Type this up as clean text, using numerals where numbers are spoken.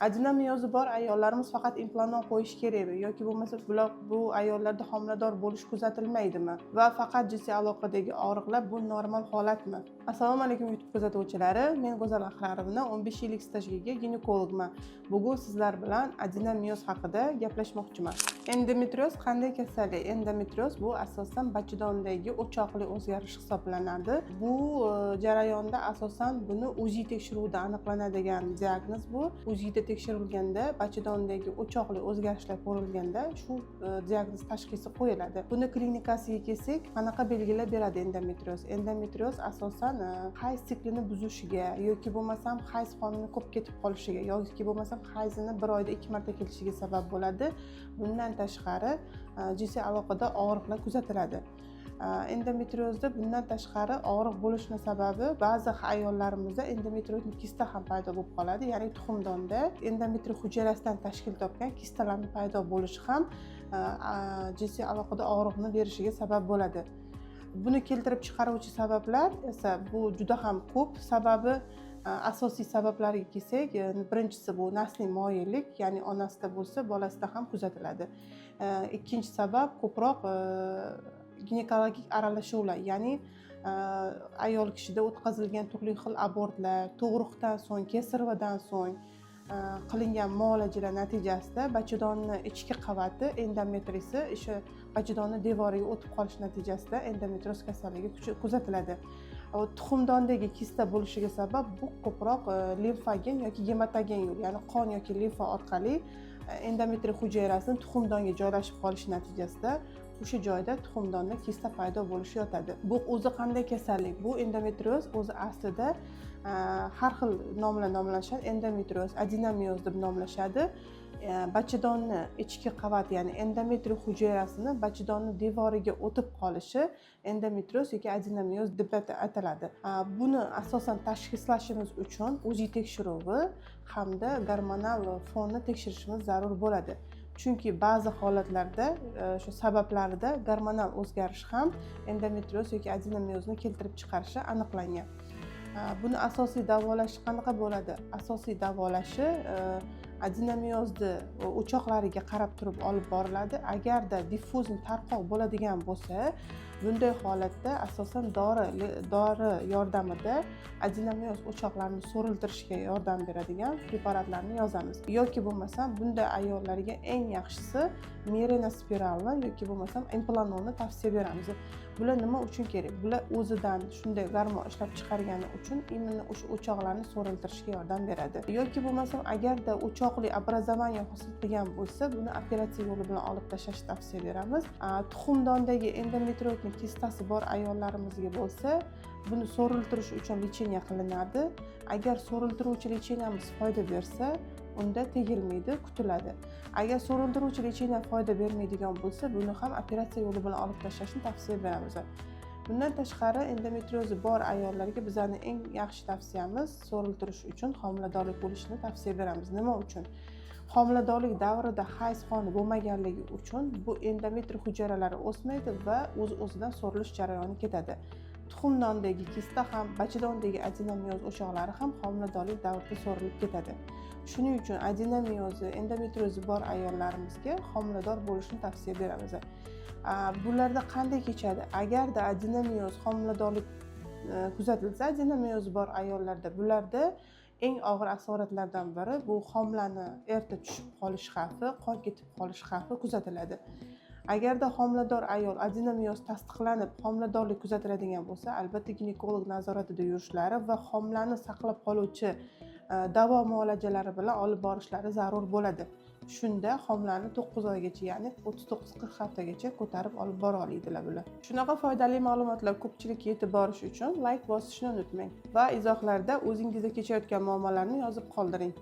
Adenomiozi bor ayollarimiz faqat implanon qo'yish kerakmi yoki bo'lmasa bular, bu ayollarda homilador bo'lish kuzatilmaydimi va faqat jinsiy aloqadagi og'riqlar bu normal holatmi? Assalomu alaykum, YouTube kuzatuvchilari! Men Go'zal Ahrarovna, 15 yillik stajga ega ginekologman. Bugun sizlar bilan adenomioz haqida gaplashmoqchiman. Endometrioz qanday kasallik? Endometrioz bu asosan bachadondagi o'choqli o'zgarish hisoblanadi. Bu jarayonda asosan buni УЗИ tekshiruvida aniqlanadigan diagnoz. Bu УЗИ da tekshirilganda bachadondagi o'choqli o'zgarishlar ko'rilganda shu diagnoz tashxisi qo'yiladi. Buni klinikasiga kelsak, qanaqa belgilar beradi endometrioz? Endometrioz asosan hayz siklini buzishiga yoki bo'lmasam hayz qonini ko'p ketib qolishiga yoki bo'lmasam hayzini bir oyda ikki marta kelishiga sabab bo'ladi. Bundan tashqari, jinsiy aloqada og'riqlar kuzatiladi. Endometriozda bundan tashqari og'riq bo'lishini sababi, ba'zi ayollarimizda endometrioz kista ham paydo bo'lib qoladi, ya'ni tuxumdonda endometriy hujayrasidan tashkil topgan kistalarni paydo bo'lishi ham jinsiy aloqada og'riqni berishiga sabab bo'ladi. Buni keltirib chiqaruvchi sabablar esa bu juda ham ko'p. Sababi, asosiy sabablariga kelsak, birinchisi bu nasliy moyillik, ya'ni onasida bo'lsa, bolasida ham kuzatiladi. Ikkinchi sabab ko'proq ginekologik aralashuvlar, ya'ni ayol kishida o'tkazilgan turli xil abortlar, tug'ruqdan so'ng, кесарево dan so'ng qilingan muolajalar natijasida bachadonni ichki qavati, endometrisi o'sha bachadonni devoriga o'tib qolishi natijasida endometrioz kasalligi kuzatiladi. Tuxumdondagi kista bo'lishiga sabab bu ko'proq limfagen yoki gematogen yo'l, ya'ni qon yoki limfa orqali endometriy hujayrasini tuxumdonga joylashib qolishi natijasida o'sha joyda tuxumdonda kista paydo bo'lishi yotadi. Bu o'zi qanday kasallik? Bu endometrioz o'zi aslida har xil nomlar nomlashadi, endometrioz, adenomioz deb nomlashadi. Bachadonni ichki qavati, ya'ni endometriy hujayrasini bachadonni devoriga o'tib qolishi endometrioz yoki adenomioz deb ataladi. Buni asosan tashxislashimiz uchun УЗИ tekshiruvi hamda gormonal fonni tekshirishimiz zarur bo'ladi, chunki ba'zi holatlarda shu sabablarida gormonal o'zgarish ham endometrioz yoki adenomiozni keltirib chiqarishi aniqlangan. Buni asosiy davolash qanaqa bo'ladi? Asosiy davolashi adenomiozni o'choqlariga qarab turib olib boriladi. Agarda диффузный, tarqoq bo'ladigan bo'lsa, bunday holatda asosan dori yordamida adenomioz o'choqlarini so'riltirishga yordam beradigan preparatlarni yozamiz yoki bo'lmasam bunday ayollarga eng yaxshisi Mirena spiralni yoki bo'lmasam implanonni tavsiya beramiz. Bular nima uchun kerak? Bular o'zidan shunday gormon ishlab chiqargani uchun именно o'sha o'choqlarni so'riltirishga yordam beradi yoki bo'lmasam agarda o'choqli образование hosil qilgan bo'lsa, buni operatsiya yo'li bilan olib tashlashni tavsiya beramiz. Tuxumdondagi endometrioidni kistasi bor ayollarimizga bo'lsa, buni so'riltirish uchun лечение qilinadi. Agar so'riltiruvchi лечения miz foyda bersa, unda tegilmaydi, kutiladi. Agar so'riltiruvchi лечение foyda bermaydigan bo'lsa, buni ham operatsiya yo'li bilan olib tashlashni tavsiya beramiz. Bundan tashqari, endometriozi bor ayollarga bizani eng yaxshi tavsiyamiz so'riltirish uchun homiladorlik bo'lishini tavsiya beramiz. Nima uchun? Homiladorlik davrida hayz qoni bo'lmaganligi uchun bu endometriy hujayralari o'smaydi va o'z o'zidan so'rilish jarayoni ketadi. Tuxumdondagi kista ham, bachadondagi adenomioz o'choqlari ham homiladorlik davrida so'rilib ketadi. Shuning uchun adenomiozi, endometriozi bor ayollarimizga homilador bo'lishni tavsiya beramiz. Bularda qanday kechadi? Agarda adenomioz homiladorlik kuzatilsa, adenomiozi bor ayollarda, bularda eng og'ir asoratlardan biri bu homilani erta tushib qolish xavfi, qon ketib qolish xavfi kuzatiladi. Agarda homilador ayol adenomioz tasdiqlanib, homiladorlik kuzatiladigan bo'lsa, albatta ginekolog nazoratida yurishlari va homilani saqlab qoluvchi davo muolajalari bilan olib borishlari zarur bo'ladi. Shunda homilani 9 oygacha, ya'ni 39-40 haftagacha ko'tarib olib bora oladilar bular. Shunaqa foydali ma'lumotlar ko'pchilikka yetib borishi uchun layk bosishni unutmang va izohlarda o'zingizda kechayotgan muammolarni yozib qoldiring.